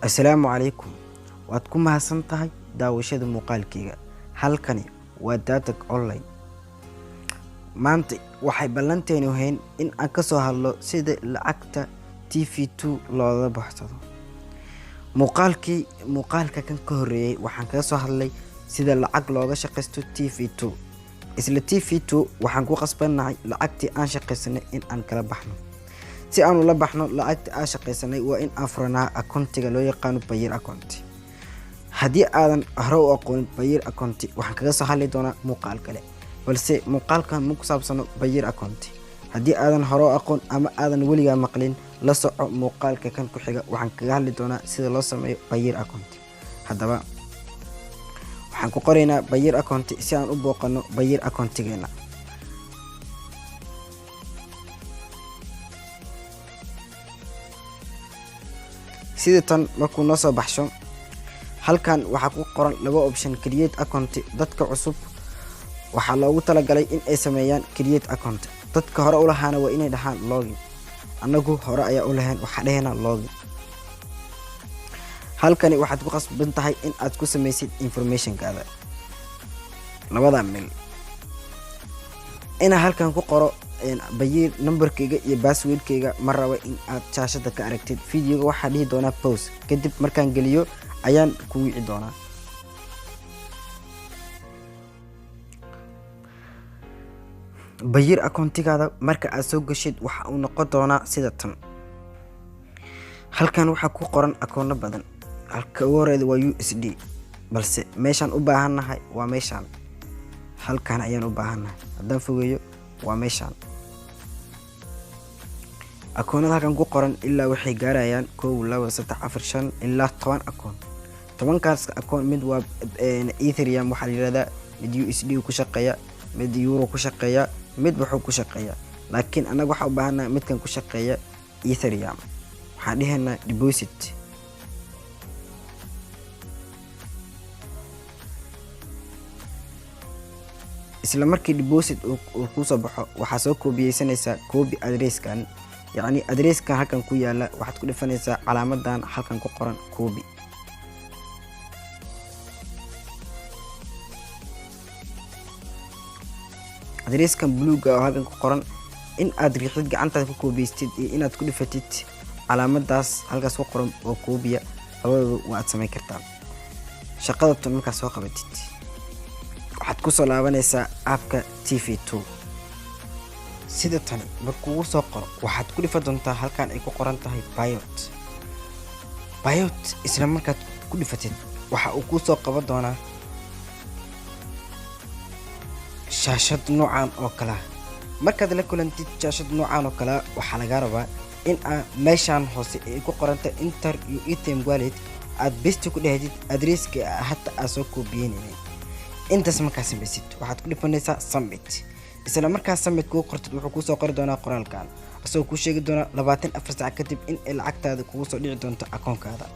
Assalaamu calaykum. Waad ku mahadsan tahay daawashada muuqaalkayga. Halkani waa Datag Online. Maanta waxay ballanteenu ahayn in aan ka soo hadlo sida lacagta TV2 looga baxsado. Muuqaalkii muuqaalka kan ka horreeyay waxaan kaga soo hadlay sida lacag looga shaqaysto TV2. Isla TV2 waxaan ku qasbannahay lacagtii aan shaqaysanay in aan kala baxno. Si aan ula baxno lacagta aan shaqaysanay, waa in aan furanaa akoontiga loo yaqaano Payeer account. Haddii aadan hore u aqoonin Payeer account, waxaan kaga soo hadli doonaa muuqaal kale, balse muuqaalkan ma ku saabsano Payeer account. Haddii aadan hore u aqoon ama aadan weligaa maqlin, la soco muuqaalka kan ku xiga. Waxaan kaga hadli doonaa sida loo sameeyo Payeer account. Haddaba waxaan ku qoraynaa Payeer account si aan u booqano Payeer accountigeena. Sida tan markuu noo soo baxsho, halkan waxaa ku qoran laba option: create account. Dadka cusub waxaa loogu talagalay in ay sameeyaan create account. Dadka hore u lahaana waa inay dhahaan login. Annagu hore ayaa u lahayn, waxaa dhahaynaa login. Halkani waxaad ku qasban tahay in aad ku sameysid informationkaada labada mil. Inaa halkan ku qoro Payeer numberkayga iyo passwordkayga ma rabo in aad shaashada ka aragtid videoga. Waxaa dhihi doonaa pause, kadib markaan geliyo ayaan ku wici doonaa. Payeer accountigaada marka aad soo gashid, waxa uu noqon doonaa sida tan. Halkan waxaa ku qoran akoono badan. Halka ugu horeeda waa USD, balse meeshaan u baahannahay waa meeshaan. Halkan ayaan u baahannahay. Haddaan fogeeyo, waa meeshaan. Akoonada halkan ku qoran ilaa waxay gaarayaan kow, laba, saddex, afar, shan ilaa 10 akoon. 10-kaas akoon mid waa Ethereum waxaa la yihahdaa, mid USD ku shaqeeya, mid euro ku shaqeeya, mid wuxuu ku shaqeeya. Laakiin annaga waxaa u baahannahay midkan ku shaqeeya Ethereum. Waxaan dhihaynaa deposit. Isla markii deposit uu kusoo baxo, waxaa soo koobiyeysanaysaa copy addresskan, yacni addresskan halkan ku yaala. Waxaad ku dhifanaysaa calaamadan halkan ku qoran copy. Addresskan buluuga oo halkan ku qoran in aad riixid, gacantaad ku koobiyeystid, iyo inaad ku dhifatid calaamadaas halkaas ku qoran oo koobiya, labadaba waa aad samayn kartaa. Shaqada tan markaad soo qabatid, waxaad kusoo laabanaysaa appka TV2. Sida tani markuugu soo qoro, waxaad ku dhifan doontaa halkan ay ku qoran tahay payout. Payout isla markaad ku dhifatid, waxa uu kuu soo qaban doonaa shaashad noocan oo kalea. Markaad la kulantid shaashad noocan oo kalea, waxaa lagaa rabaa in aa meeshaan hoose ay ku qoranta enter your Ethereum wallet aad paste ku dhahdid addresska hata aad soo koobiyeynaynin. Intaas markaa samaysid, waxaad ku dhifanaysaa submit. Isla markaa submit kuu qortid, wuxuu kuusoo qori doonaa qoraalkan, isagoo kuu sheegi doonaa 24 saac kadib in ay lacagtaada kugu soo dhici doonto akoonkaada.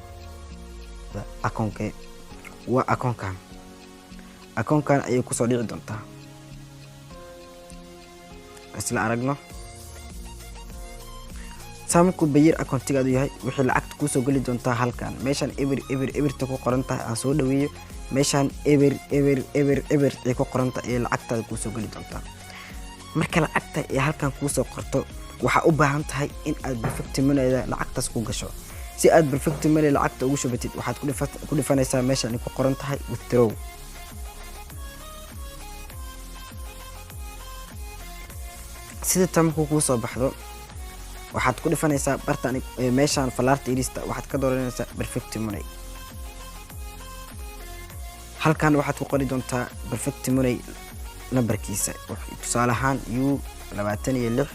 Akoonkee waa? Akoonkan, akoonkan ayay kusoo dhici doontaa. Isla aragno. Saa markuu Payeer akoontigaadu yahay, waxay lacagta kuusoo geli doontaa halkan meeshaan eber eber eberta ku qoran tahay. Aan soo dhaweeyo. Meeshaan eber eber eber eber ay ku qoran tahay ayay lacagtaada kuusoo geli doontaa. Marka lacagta ay halkan kuusoo qorto, waxaa u baahan tahay in aad Perfect Moneyda lacagtaas ku gasho. Si aad Perfect Money lacagta ugu shubatid, waxaad ku dhifanaysaa meeshaan ay ku qoran tahay withdraw. Sida tan markuu kuu soo baxdo, waxaad ku dhifanaysaa bartan meeshaan falaarta irista. Waxaad ka dooranaysaa Perfect Money. Halkan waxaad ku qori doontaa Perfect Money nambarkiisa, tusaale ahaan U 26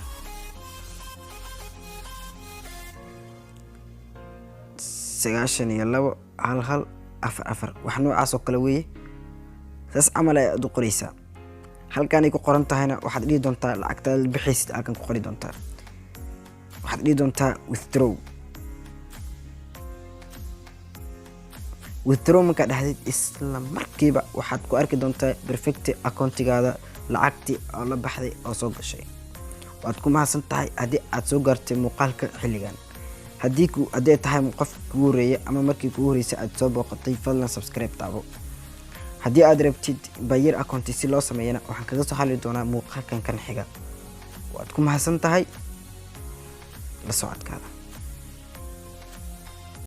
92 1 1 4 4, wax noocaas oo kale weeye. Saas camal ayaad u qoreysaa. Halkanay ku qoran tahayna waxaad dhihi doontaa lacagtaada bixaysid halkan ku qori doontaa. Waxaad dhihi doontaa withdraw. Withdraw markaad dhahdid, isla markiiba waxaad ku arki doontaa Perfect accountigaada lacagtii oo la baxday oo soo gashay. Waad ku mahadsan tahay haddii aad soo gaartay muuqaalka xilligan. Haddii ku hadday tahay qof kugu horeeya ama markii kugu horeysay aad soo booqatay, fadlan subscribe taabo. Haddii aad rabtid Payeer account si loo sameeyana, waxaan kaga soo hadli doonaa muuqaalkan kan xiga. Waad ku mahadsan tahay la socodkaada.